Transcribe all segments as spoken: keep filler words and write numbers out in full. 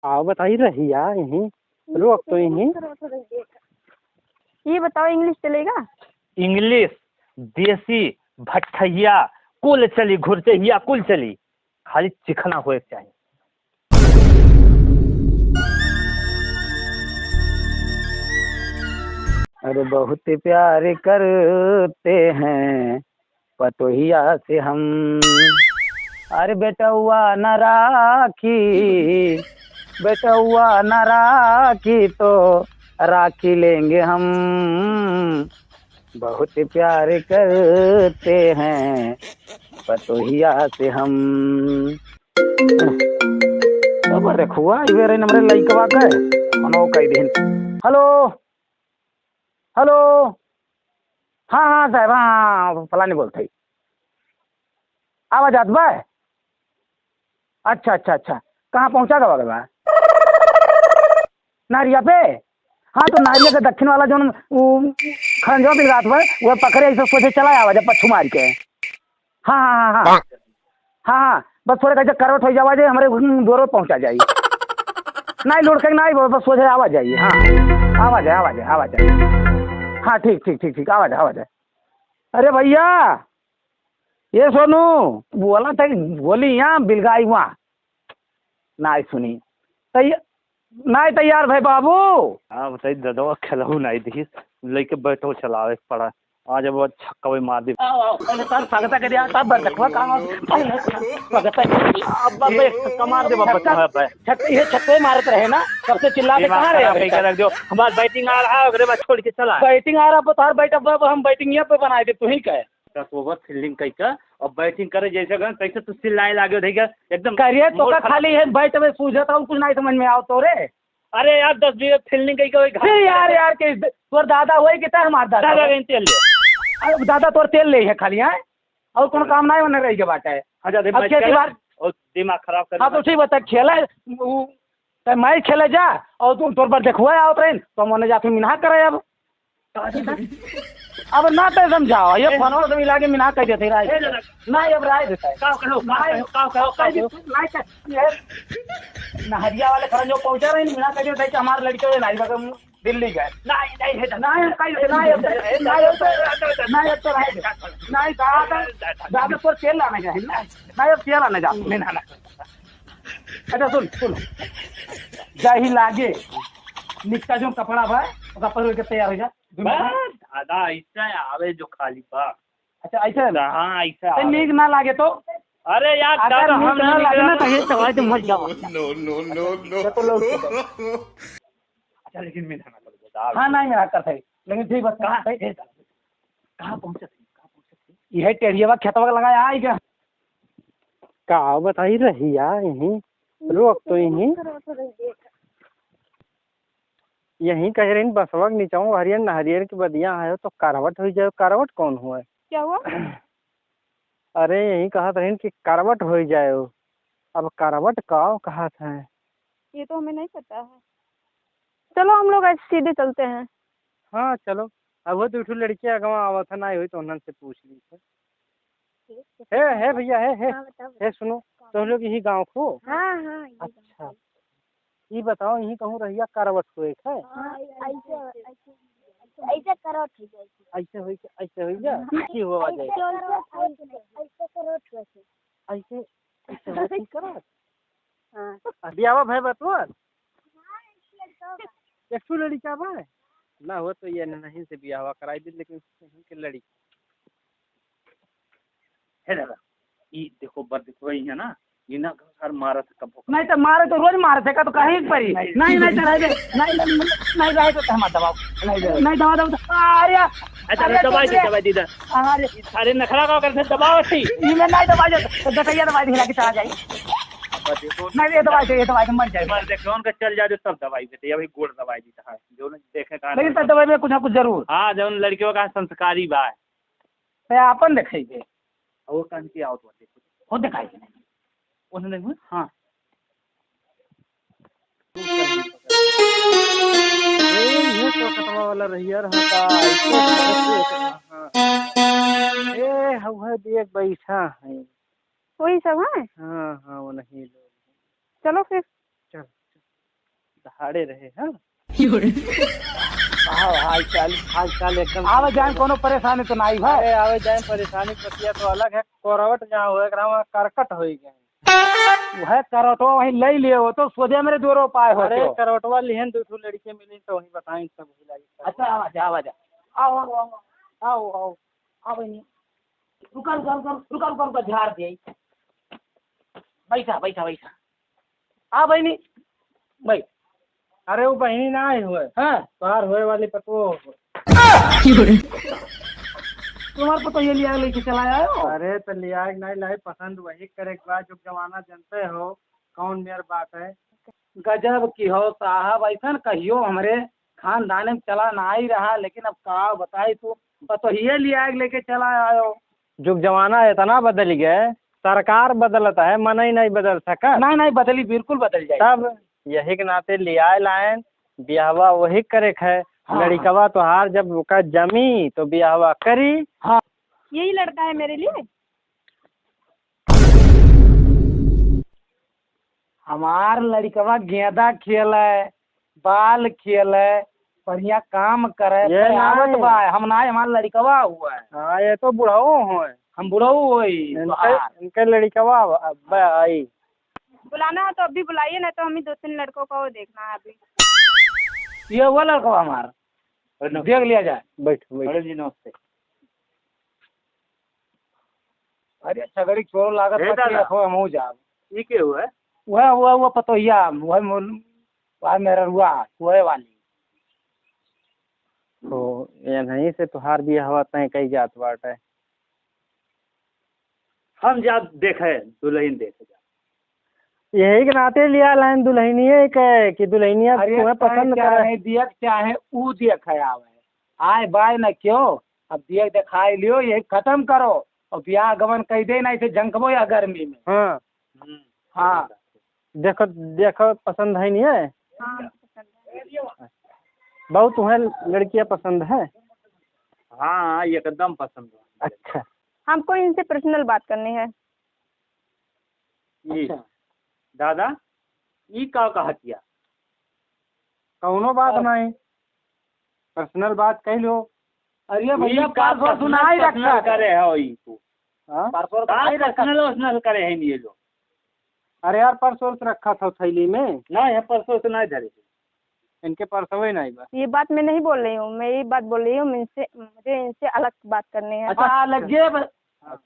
आओ बताई रहिया यहीं, रोक तो यहीं। ये बताओ, इंग्लिश चलेगा? इंग्लिश, देसी, भट्ठैया, कुल चली, घुरचहिया, कुल चली, खाली चिखना होए के चाही। अरे बहुत प्यार करते हैं पतोहिया से हम। अरे बेटौआ न राखी, बेटौआ न राखी तो राखी लेंगे हम। बहुत प्यार करते हैं पतोहिया से हम। अब रखुआ, इबे रे नंबर लइकवा के, मनो कह दिन। हेलो, हेलो। हाँ, हाँ, साहब, हाँ, हाँ, फलानी बोलत है। आवाज आत बा? अच्छा, अच्छा, अच्छा। कहाँ पहुँचा गवा बा? नहरिया पे? हाँ, तो नहरिया के दक्षिण वाला जौन उ खंजवा बिलगात बा, वो पकड़े ऐसे सोझे चला आवा जा पछू मार के। हाँ, हाँ, हाँ, हाँ। हाँ, हाँ, बस थोड़े कैसे करवट हो जावा जाए, हमरे दोरो पहुँचा जाई। नहीं, लुढ़के नहीं, बस सोझे आवा जाई। हाँ, आवा जाए, आवा जाए, आवा जाए। हाँ, ठीक, ठीक, ठीक, ठीक, आवा जाए, आवा जाए। अरे भैया, ये सोनू, बोला था कि बोली यहाँ, बिलगाई वहाँ। नहीं सुनी। तैया-, नहीं तैयार भाई बाबू। हाँ, बताई, ददवा खेलहू नहीं दिहिस, लेके बैठो, चलावे के पड़ा। आज अब छक्का भी मार दी। आओ, आओ, पहले तार स्वागत कर दिया, तब बरतकवा कहाँ? पहले स्वागत है। अब, अब एक छक्का मार दे, बाबा, छक्का, कहाँ पे? छक्का, ये छक्के मारत रहे ना, सबसे चिल्ला के दिमाग कहाँ रहे खराब अभी करके तक? रख दियो। हमारा बैटिंग आ रहा है, अगले बार छोड़ के चला। बैटिंग आ रहा, अब तार बैट, अब, अब हम बैटिंग यहाँ पे बनाए दे, तू ही कहे। दस ओवर फील्डिंग कइके और बैटिंग करे जैसे गन, तैसे तू चिल्लाए लागे, देखा एकदम करिए तो मूड का खराब। खाली है बैट में सूझत और कुछ नहीं समझ में आओ तो रे। अरे यार, दस बीघे फील्डिंग कइके वही घास फिर यार, पे यार के तोर दादा वही के तय हमार दादा दादा वही। कहीं तेल ले। अरे दादा तोर तेल ले है खाली, हैं? और कौन काम नहीं होने रही के बात है। हाँ, ज्यादा अब मैच खेती खेला बार और दिमाग खराब कर हाँ, तो ठीक बता, खेला है, वो, तय मैच खेले जा और तू, तोर पर देखुआ आवत रहे, तो मने जाके मिनहा करे अब। अब ना ते समझाओ, ये ए। फोनवा से मिला के मिना कह देते, राय ए, देते। दादा। ना, अब राय देता है। का कहो, का ना, कहो, का कहो, का कह कहो। देते, ना, ये नहरिया वाले खरंजो पहुंचा रहे, मिना कह देते कि हमारे लड़के ये नहीं, बगम दिल्ली गए। नहीं, नहीं है, दादा। नहीं, हम कह देते, नहीं, अब, नहीं, अब तो, नहीं, अब तो राय देता। नहीं, दादा, दादा, तोर तेल लाने गए, नहीं, नहीं, अब तेल लाने जा, नहीं, ना, ना। अच्छा, सुन, सुन। जाही लागे, निक्का जो कपड़ा बा, ओका पहिर के तैयार हो जा। बस, दादा, ऐसा आवे जो खाली बा। अच्छा, ऐसे? हाँ, ऐसा तो आवे। नीक ना लागे तो? अरे यार, अगर दादा, नीक हम ना ना लागे ना, निकलना। तो ये तो भाई, तुम मत जाओ। No, no, no, no। ये तो लोग अच्छा, लेकिन मैं ना करूँगा, दादा। हाँ, नहीं, मैं ना करता ही। लेकिन ठीक बात, कहाँ? कहाँ? कहाँ पहुँचत है? कहाँ पहुँचत है? यह टेढ़िया बा, खेतवा के लगाया, आई क्या? का बताई रहिया, यहीं रोक तो यहीं। यहीं कह रही बसवा के नीचे हरियर नहरियर की बदिया है, तो करवट हो जाए। करवट कौन हुआ? क्या हुआ? अरे, यहीं कहत रही कि करवट हो जाए। अब करवट का कहत है? ये तो हमें नहीं पता है। चलो, हम लोग आज सीधे चलते हैं। हाँ, चलो। अब वो दू ठो लड़कियाँ अगवा आवत है, ना होई तो उन्हन से पूछ ली है। हे, हे भैया, हे, हे, हाँ, बताओ, हे, बताओ। सुनो, तुम लोग यही गाँव को? हाँ, हाँ, यही गाँव। अच्छा, ये बताओ, यहीं कहूँ रहिया करवट हुए है? हाँ, ऐसे, ऐसे, ऐसे करवट हो जाए। ऐसे होई, ऐसे होई जा? हाँ। की हुआ ऐसे जाए? करवट, ऐसे, ऐसे करवट हुआ है। ऐसे, ऐसे होई करवट? हाँ। बियाह भय बा तोर? एक ठो लड़का बा? ना हो तो ये नहीं से बियाह कराई दे, लेकिन यहीं के लड़की। हे दादा, ई देखो, बड़ देखो, ई है ना, ई ना घर मारत है कबो। नहीं तो मारे तो रोज मारत है, का तो कहीं पर ही। नहीं, नहीं, नहीं तो रह दे, नहीं, नहीं, नहीं, नहीं रहे तो हम दबाओ। नहीं दे। नहीं दबा, दबा, अरे, अच्छा, अरे, दबाई दे, अरे, दबाई दे, दे। अरे। ई सारे नखरा का करते दबाओ थी। ई में नहीं दबाई दे, तो दतैया दबाई दे, हिला के चला जाए। अब देखो, नहीं, ये दबाई दे, ये दबाई दे, मर जाए। मर देखो, उनका चल जाए, तब दबाई देते, अभी गोड़ दबाई देता है, जो नहीं देखे का लेकिन नहीं। तब दबाई में कुछ ना कुछ जरूर। हाँ, जो उन लड़कियों का संस्कारी बा। ते आपन देखाई दे। और वो कान की आवत बाटे। हो देखाई दे। उन्हें देखो। हाँ। ए, ये कोलकाता वाला रही यार, हाँ का, हाँ, हाँ। ए, हउ है देख बैठा है। वही सब है? हाँ, हाँ, वो नहीं लोग। चलो फिर। चल। दहाड़े रहे, हाँ? आओ, हाल चाल, हाल चाल एकदम। आवे जाए कोनो परेशानी तो नाई भाई? अरे, आवे जाए परेशानी, पतिया तो अलग है। करवट जहाँ हुए, एकरा वहाँ करकट होई गए। वह करवटवा वहीं ले लिए हो तो सोझे मेरे दो रुपये हो अरे, तो। करवटवा लिहन, दो ठो लड़के मिली तो वहीं बताई सब हिलाई। अच्छा, आवा जा, आवा जा। आओ, आओ, आओ, आओ, आओ, आओ, बहनी। रुका, रुका, रुका, रुका, रुका, रुका, झाड़ दे। बैठा, बैठा, बैठा। आ बहनी, बैठ। अरे, वो बहनी ना आई हुए। हाँ। तोहार होए वाली पतोह हो। तुम्हार पतोह ये लिया लेके चला आयो? अरे, तो लिया के नहीं लाई, पसंद वही करे के बाद, जो जमाना जानते हो, कौन मेर बात है। गजब की हो साहब, ऐसा न कहियो, हमरे खानदान में चला ना ही रहा, लेकिन अब का बताई तू, पतोहिए लिया के लेके चला आयो। जुग जमाना इतना बदल गए, सरकार बदलत है, मनई नहीं बदल सकत। नहीं, नहीं बदली, बिल्कुल बदल जाए। तब यही के नाते लियाए लायन, बियाहवा वही करे के है। हाँ, लड़िकवा तोहार जब ओका जमी तो बियाहवा करी। हाँ। यही लड़का है मेरे लिए। हमार लड़िकवा गेंदा खेले, बाल खेले, बढ़िया काम करे, ये पढ़ावत नहीं। बा। हम ना, हमार लड़िकवा हुआ है। हाँ, ये तो बुढ़ऊ हुए। हम बुढ़ऊ होई। इनके, हाँ। इनके लड़िकवा अब, अब आई। बुलाना है तो अभी बुलाइए, नहीं तो हमें दो तीन लड़कों को देखना है अभी। ये हुआ लड़कवा हमार। अरे न- देख लिया जाए। बैठ, बैठ। अरे जी, नमस्ते। अरे, सगड़ी छोरो लागत हे बा कि दादा। रखो, हमहू जाब। ई के हुआ? वह, वह, वह पतोहिया, वह मोल-, वह मेहररुआ, वह वाली। तो यहीं से तोहार बियाहवा तय कई जात बाटे। हम जाब देखे, दुलहिन देखे जाब। यही के नाते लिया लाइन दुलहिनिये के कि दुलहिनिया अरे तुम्हें पसंद करे। चाहे दियक, चाहे ऊ दियक है आवे। आए बाय न क्यों, अब दियक देखाई लियो, यही खतम करो। और बियाह गमन कई दे, नहीं से झंकबो या गर्मी में। हाँ। हम्म। हाँ। देखो, देखो, पसंद है नहीं है? हाँ, पसंद है। बहुत तुम्हें लड़कियां पसंद है? हाँ, एकदम पसंद है। अच्छा। हमको इनसे personal बात करनी है। ई, अच्छा। दादा, ई का कहतिया? कौनो बात और नहीं, personal बात कह लो। अरे भैया, ई का personal personal करे हो ई तू? हाँ? Personal का personal वसनल करे है ये लोग? अरे यार, पर्स वर्स रखा था थैली में। ना, यहाँ पर्स वर्स नहीं धरे। इनके पर्स हुए नहीं बा। ये बात मैं नहीं बोल रही हूँ, मैं ये बात बोल रही हूँ, इनसे, मुझे इनसे अलग बात करनी है। अच्छा, अलगे ब-,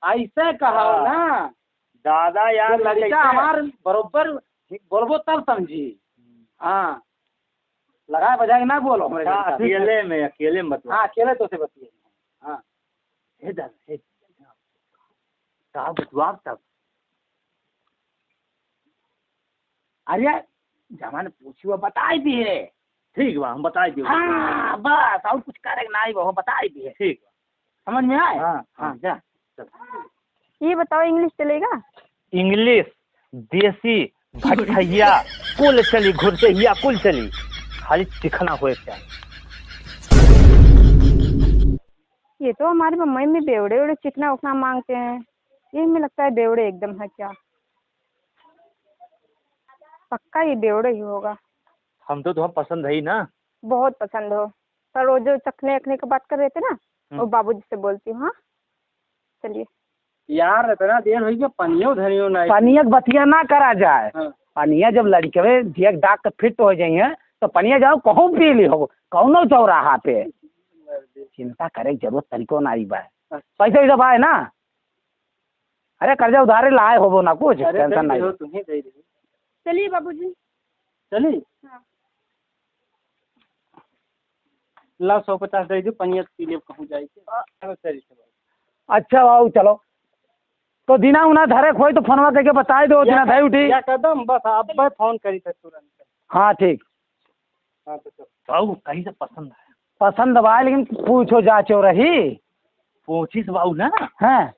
ऐसे कहो हाँ। ना। दादा यार, तो लड़का कैसे? हमार बरोबर बोलबो तब समझी। हाँ, लगाए बजाए ना बोलो हमरे हाँ, लड़का। अकेले में, अकेले में बतवा। हाँ, अकेले तो से बतिए। हाँ, हे दादा, हे। का बतवा तब? अरे, जवन पूछी वो बताई दिए। ठीक बा, हम बताई दिए। हाँ, बस, और कुछ करे के नाई, वो बताई दिए। ठीक बा। समझ में आए? हाँ, हाँ, हाँ। जा। ये बताओ, English चलेगा? English, देसी, भटकैया, कुल चली, घुरचैया, कुल चली। खाली चिखना होए के चाही। ये तो हमारे बम्बई में बेवड़े, वेवड़े चिखना उखना मांगते हैं। ये हमें लगता है बेवड़े एकदम है क्या? पक्का ये बेवड़े ही होगा। हम तो तुम्हें पसंद है ही ना। बहुत पसंद हो। पर वो जो चखने अखने की बात कर रहे थे ना, हम्म। वो बाबूजी से बोलती हूँ, हाँ? चलिए। यार, इतना देर हो गया, पनियो धनियो नहीं। पनिया के बतिया ना करा जाए। हाँ। पनिया जब लड़कवे दिया के दाग के फिट हो जाइए, तो पनिया जाओ कहूँ पी ली हो, कौनो चौराहा पे। चिंता करे के जरूरत तनिको ना आई बा। अच्छा। पैसा वैसा बा है ना? अरे, कर्जा उधारे लाए होबो ना कुछ, अरे, tension दे नहीं। दो, तुम्हें दे दो। चलिए बाबूजी। चली? हाँ। ला, सौ पचास दे दो, पनिया पी ले कहूँ जाए के। हाँ, चलो, चलिए, चलो। अच्छा बाबू, चलो। तो दिना उना धरे खोई तो फोनवा करके बताई दो, दिना धरे उठी। या कदम, बस अब मैं फोन करी थे तुरंत। हाँ, ठीक। हाँ, तो चलो। बाबू, कहीं से पसंद है? पसंद बा, लेकिन पूछो जाचो रही। पूछिस बाबू ना? हाँ।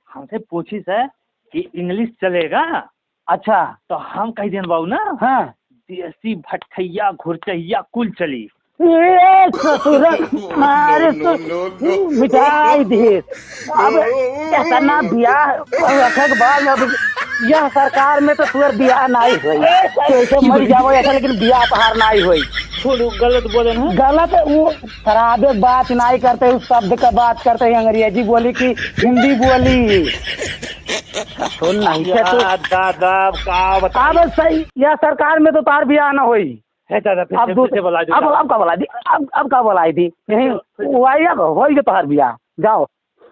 हमसे पूछिस है कि English चलेगा? अच्छा। तो हम कह देन बाबू ना? हाँ। देसी भटकैया, घुरचैया कुल चली। ए ससुर, मारे तो मिटाई दे। अब इतना बियाह रखे के बाद अब यह सरकार में तो तुअर बियाह नाई होई। कैसे मर जावो ऐसा, लेकिन बियाह तोहार नाई होई। छोड़ो, गलत बोले ना। गलत है, वो खराबे बात नाई करते, उस शब्द का बात करते हैं, अंग्रेजी बोली कि हिंदी बोली। सुन नहीं है तू। यार दादा, अब का बताई? अब सही, यह सरकार में तो तोहार बियाह ना होई। है दादा, फिर अब से, दूस-, फिर से बुला दो, अब, जाओ। अब का बुला दी? अब, अब का बुलाई दी? यही फिर से। वो आई, अब होई के तोहार बियाह। जाओ।